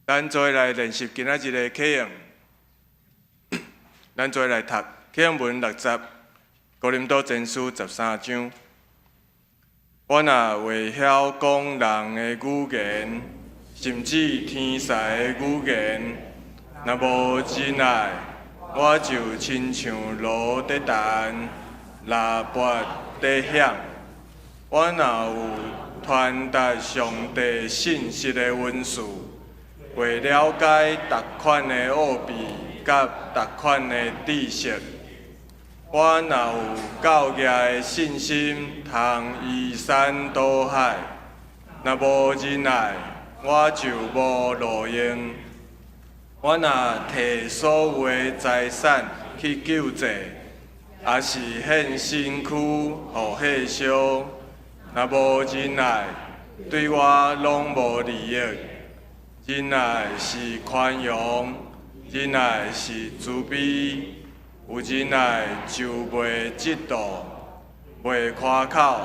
咱做伙來練習今仔日的啟應，咱做伙來讀啟應文六節，哥林多前書13章。我若會曉講人的語言，甚至天使的語言，若無仁愛，我就親像鑼佇彈，喇叭佇響。我若有傳達上帝信息的恩賜，會了解逐款的奧秘佮逐款的知識。我若有夠額的信心，通移山倒海，若無仁愛，我就無路用。我若提所有的財產去救濟，抑是獻身軀予火燒，若無仁愛，對我攏無利益。仁愛是寬容，仁愛是慈悲。有仁愛就袂嫉妒，袂誇口，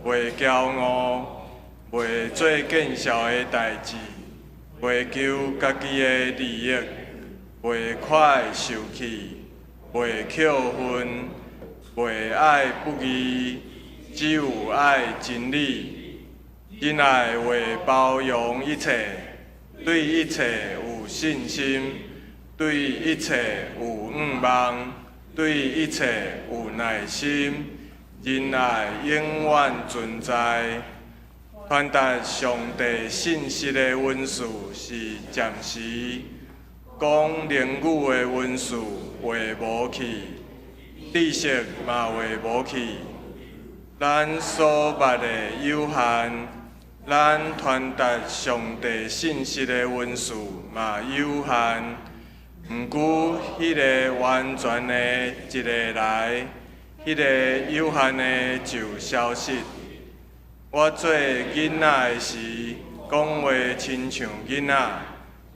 袂驕傲，袂做見笑的代誌，袂求家己的利益，袂快受氣，袂抾恨，袂愛不義，只有愛真理。仁愛會包容一切，對一切有信心，對一切有向望，對一切有耐心。仁愛永遠存在。傳達上帝信息的恩賜是暫時，講靈語的恩賜會無去，知識嘛會無去。咱所捌的有限，咱傳達上帝信息的恩賜嘛有限。毋過，彼个完全的一下來，彼个有限的就消失。我做囡仔的時，講話親像囡仔，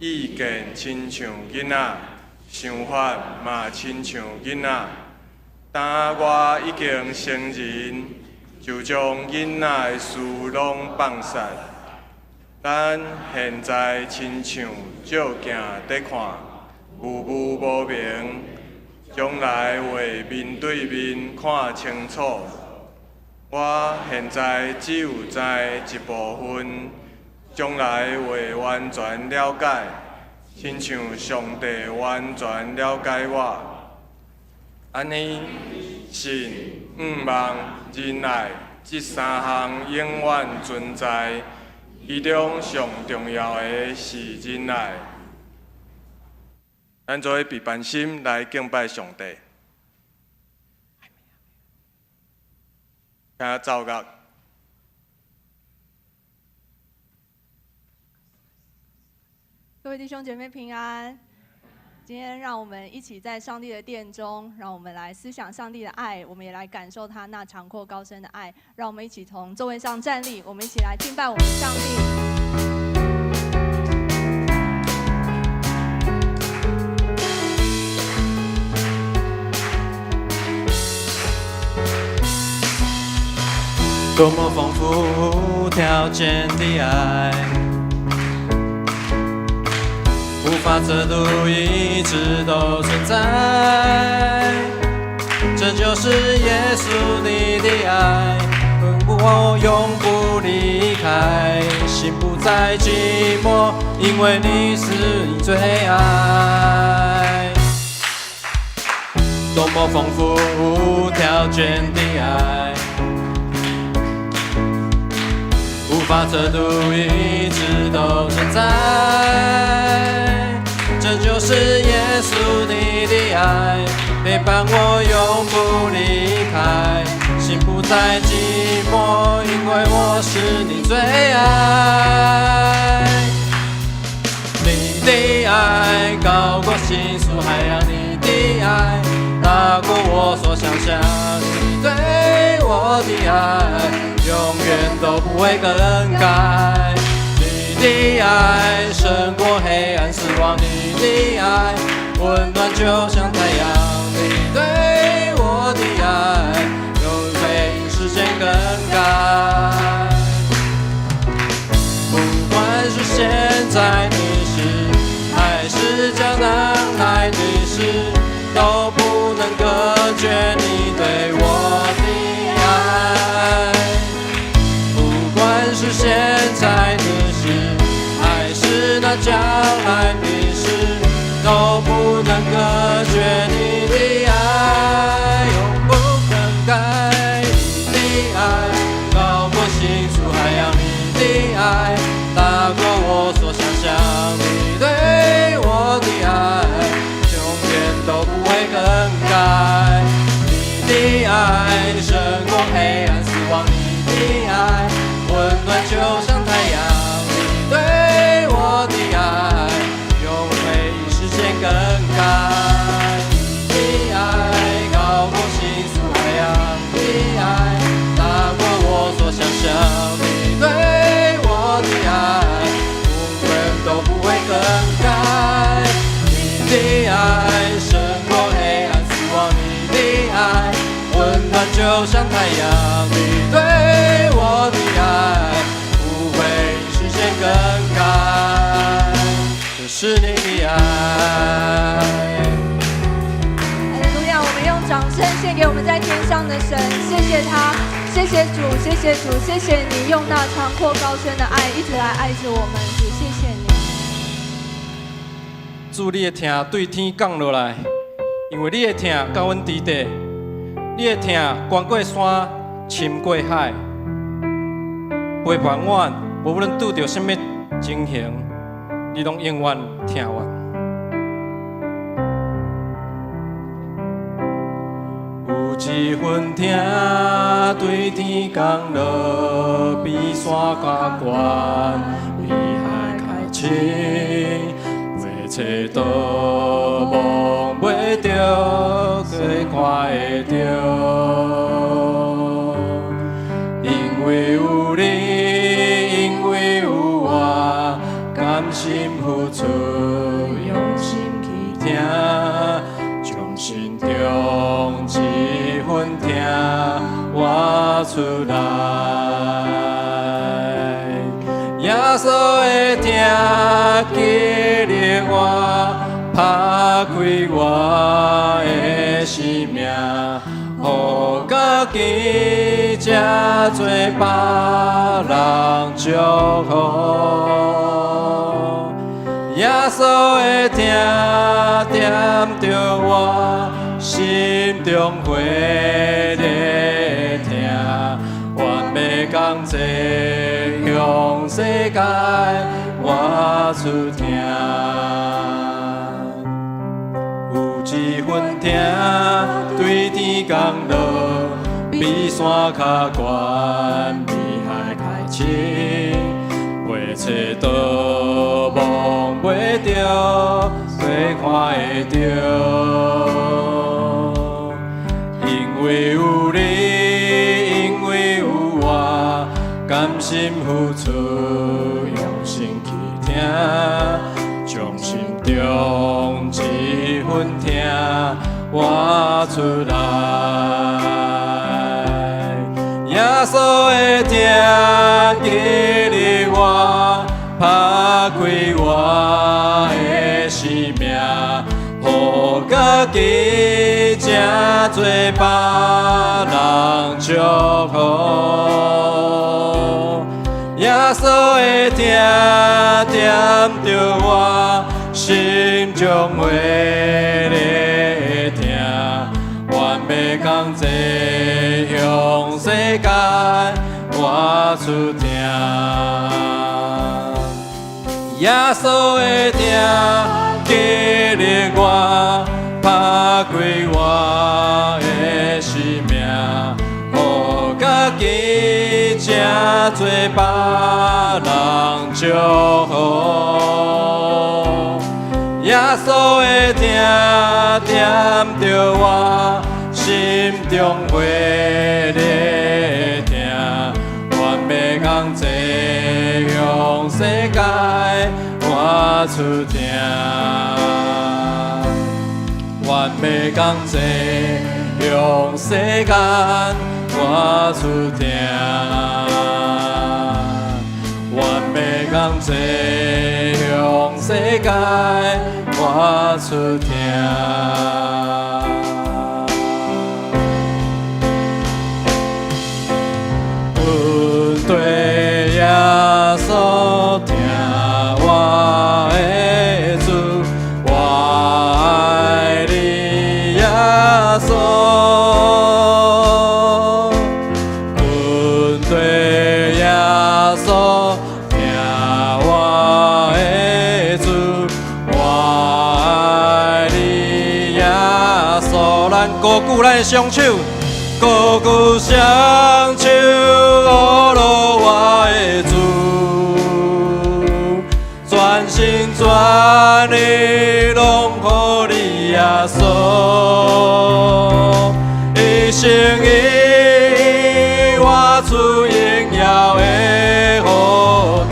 意見親像囡仔，想法嘛親像囡仔。當我已經成人，就將囡仔的事攏放殺。咱現在親像照鏡佇看，霧霧無明，將來會面對面看清楚。我現在只有知一部分，將來會完全了解，親像上帝完全了解我。按呢，信、向望、仁愛，這三項永遠存在，其中上重要的是仁愛。咱做伙閉班心來敬拜上帝。聽奏樂。各位弟兄姐妹平安。今天讓我們一起在上帝的殿中，讓我們來思想上帝的愛，我們也來感受他那長闊高深的愛。讓我們一起從座位上站立，我們一起來敬拜我們的上帝。多麼豐富無條件的愛，無法測度，一直都存在。這就是耶穌你的愛，我永不離開，心不再寂寞，因為你是你最愛。多麼豐富無條件的愛。無法測度，一直都存在。這就是耶穌你的愛，陪伴我永不離開，心不再寂寞，因為我是你最愛。你的愛高過星宿海洋，你的愛大過我所想象，你對我的愛永遠都不會更改。你的愛勝過黑暗死亡，你的愛溫暖就像太陽，你對我的愛永不會因時間更改。不管是現在你是事，都不能隔絕你對我的愛。不管是現在的事，還是那將來的事，都不能隔絕你的愛，永不更改。你的愛高過星宿海洋，你的愛大過我所想象，你對我的愛永遠都不會更改。你的愛勝過黑暗死亡，你的愛溫暖就像太陽，你對我的愛永未因時間更改。你的愛高過星宿海洋，你的愛大過我所想象，你對我的愛永遠都不會更改。你的愛勝過黑暗死亡，你的愛溫暖就像太陽，你對我的愛不會因時間更改，這是你的愛。哈利路亞！我們用掌聲獻給我們在天上的神，謝謝他，謝謝主，謝謝主，謝謝你用那長闊高深的愛一直來愛着我們，主，謝謝你。主，你的疼對天降落來，因為你的疼佮阮佇底，你的疼懸過山，深過海，陪伴阮，無論拄著啥物情形，你攏永遠疼阮。有一份疼對天降落，比山較懸，比海較深，袂找都摸袂著，閣看會著。因為有你，因為有我，甘心付出，用心去聽，將心中這份疼活出來。耶穌的疼激勵我，拍開我的生命，予家己這做別人祝福。耶穌的疼點著我心中火熱疼，願欲共齊向世界活出疼。有一份疼對天降落，比山較懸，比海較深，袂找都摸袂著，閣看會著。因為有你，因為有我，甘心付出，用心去聽，將心中這份疼活出來。耶穌的疼激勵我，拍開我的生命，予家己這做別人祝福。耶穌的疼點著我心中火熱的疼，願欲共齊向世界活出疼。耶穌的疼激勵我，拍開我的生命，予家己這做別人祝福。耶穌的疼點著我心中火熱的疼，願欲共齊向世界活出疼。願欲共齊向世間活出疼。願欲共齊向世界活出疼。咱高舉咱的雙手，高舉雙手，阿羅我的主，全心全意攏予你耶穌，一心一意活出榮耀的呼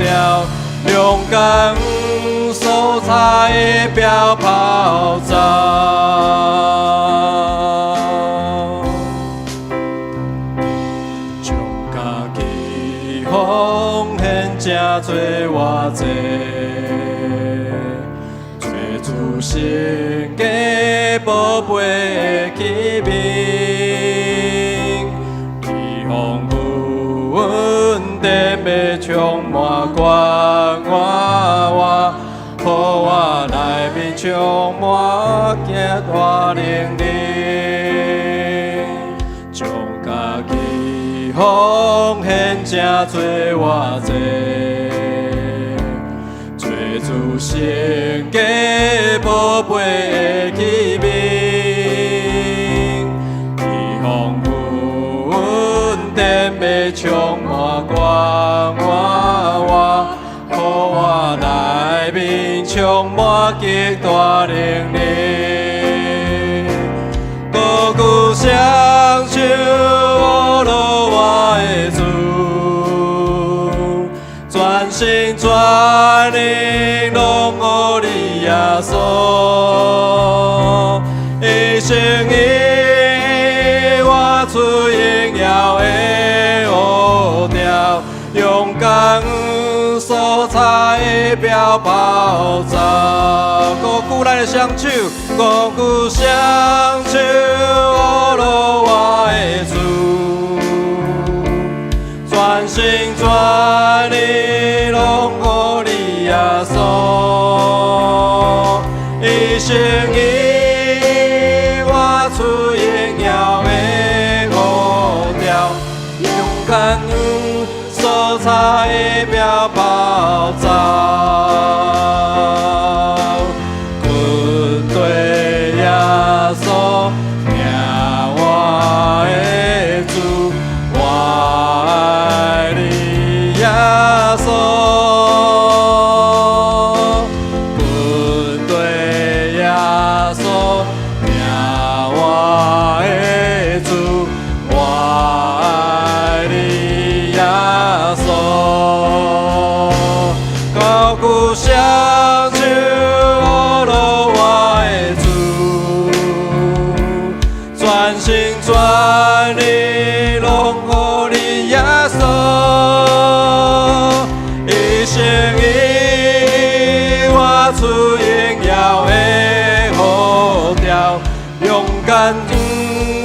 召，勇敢所采的標跑走。將家己奉獻成做活祭，做主聖潔寶貝的器皿，你豐富恩典欲充滿灌我，予我內面充滿極大能力，將家己奉獻成做活祭，做主聖潔寶貝的器皿，你豐富恩典欲充滿灌我，予我內面充滿極大能力，高舉雙手，阿羅我的主，全心全意攏予你耶穌，一心一意活出榮耀的呼召，勇敢所采的標跑走，高舉咱的雙手，高舉雙手，阿羅我的主，全心全意攏予你耶穌，一心一意活出榮耀的呼召，勇敢所采的標跑走，跟隨耶穌，聽我的主，我愛你耶穌，跟隨耶穌，聽我的主，我愛你耶穌，高舉雙手，阿羅我的主，全心全意攏予你耶穌，一心一意活出榮耀的呼召，勇敢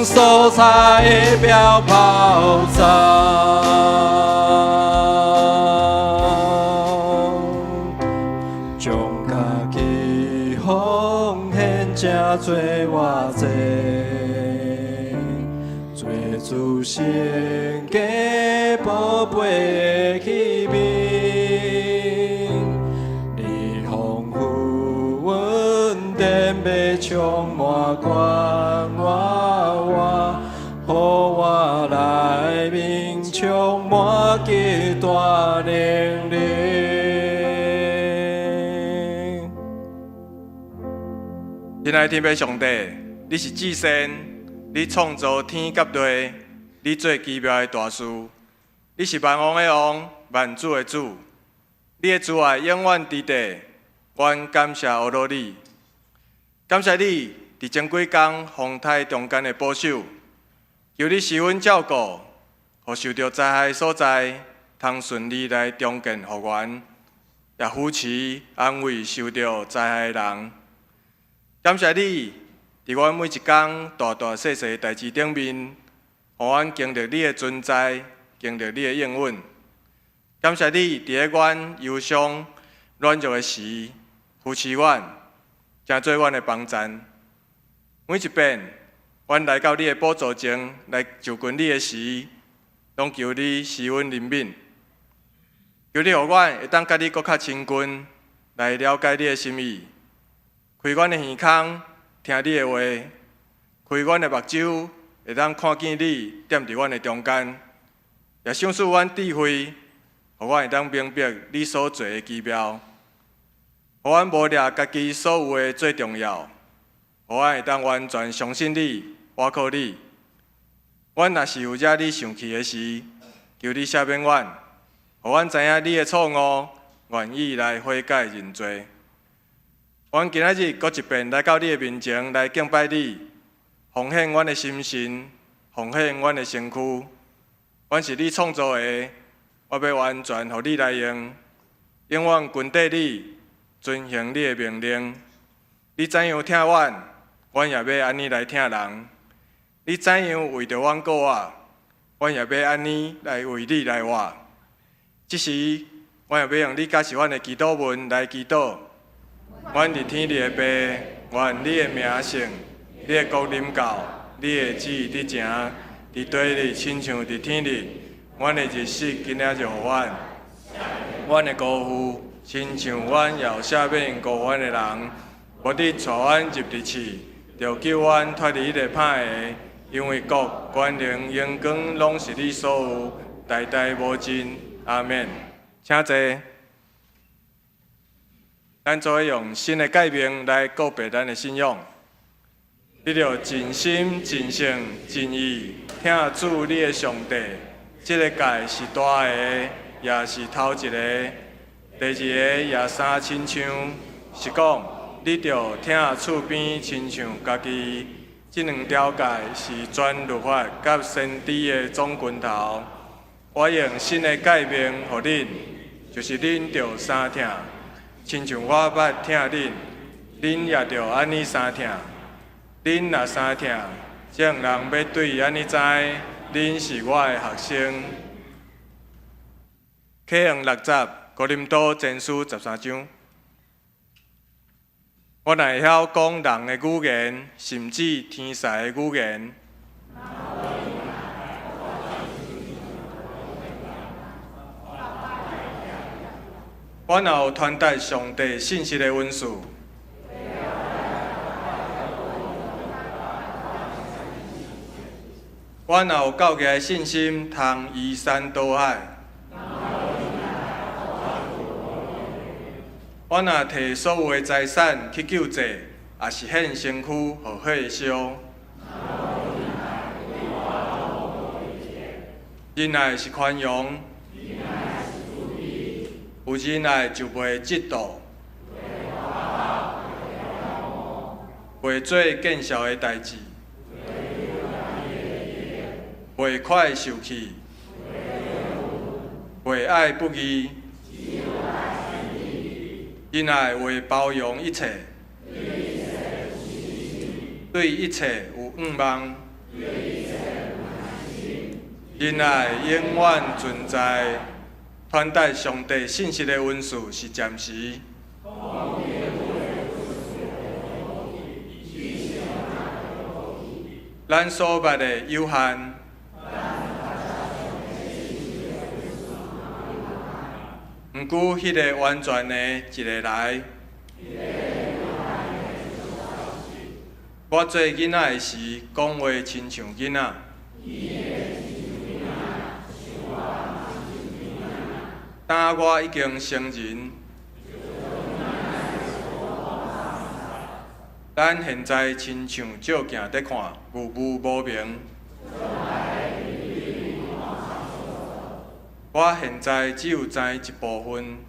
所采的標跑走。將家己奉獻成做活祭，做主聖潔寶貝的器皿，你豐富恩典欲充滿灌我，予我內面充滿極大能力。親愛的天父上帝，你是至善，你創造天佮地，你做奇妙的大事，你是萬王的王，萬主的主，你的慈愛永遠佇地，阮感謝阿羅你，感謝你佇前幾工風颱中間的保守，求你施恩照顧，予受著災害的所在，通順利來重建復原，也扶持安慰受著災害的人。感謝你，佇阮每一工大大細細的代誌頂面，予阮經歷你的存在，經歷你的應允。感謝你，佇咧阮憂傷、軟弱的時，扶持阮，成做阮的幫贊。每一遍，阮來到你的寶座前來就近你的時，攏求你施阮憐憫，求你予阮會當佮你閣較親近，來了解你的心意。開阮的耳孔，聽你的話；開阮的目睭，會當看見你踮佇阮的中間，也賞賜阮智慧，予阮會當明白你所做的奇妙，予阮無掠家己所有的最重要，予阮會當完全相信你，倚靠你。阮若是有惹你生氣的時，求你赦免阮，予阮知影你的錯誤，願意來悔改認罪。阮今仔日閣一遍來到你的面前來敬拜你，奉獻阮的心神，奉獻阮的身軀。阮是你創造的，我欲完全予你來用，永遠跟綴你，遵行你的命令。你怎樣疼阮，阮也欲按呢來疼人。你怎樣為著阮過活，阮也欲按呢來為你來活。這時，阮也欲用你教示阮的祈禱文來祈禱。阮佇天裡的父，願你的名聖，你的國臨到，你的旨意得成，佇地裡親像佇天裡。阮的日食今仔日予阮，阮的辜負，親像阮也有赦免辜負阮的人，無得帶阮入佇試，著救阮脫離彼个歹的，因為國、權能、榮光攏是你所有，代代無盡。阿們。請坐。咱做伙用新的誡命來告白咱的信仰。你著盡心、盡性、盡意疼主你的上帝。這个誡是大个，也是頭一个。第二个也相親像，是講你著疼厝邊親像家己。這兩條誡是全律法佮先知的總根頭。我用新的誡命予恁，就是恁著相疼，親像我捌疼恁，恁也著按呢相疼。恁若相疼，眾人欲對按呢知，恁是我的學生。啟航60，哥林多前書十三章。我若會曉講人的語言，甚至天使的語言，我若有傳達上帝信息的恩賜，我若有夠額的信心，通移山倒海，我若提所有的財產去救濟，抑是獻身軀予火燒。仁愛是寬容，有仁愛就袂嫉妒，袂做見笑的代誌，袂快受氣，袂愛不義。仁愛會包容一切，對一切有向望。仁愛永遠存在，傳達上帝信息的恩賜是暫時。咱所捌的有限。毋過，彼个完全的一个來。我做囡仔的時，講話親像囡仔。當我已經成人，咱現在親像照鏡佇看，霧霧無明。我現在只有知一部分。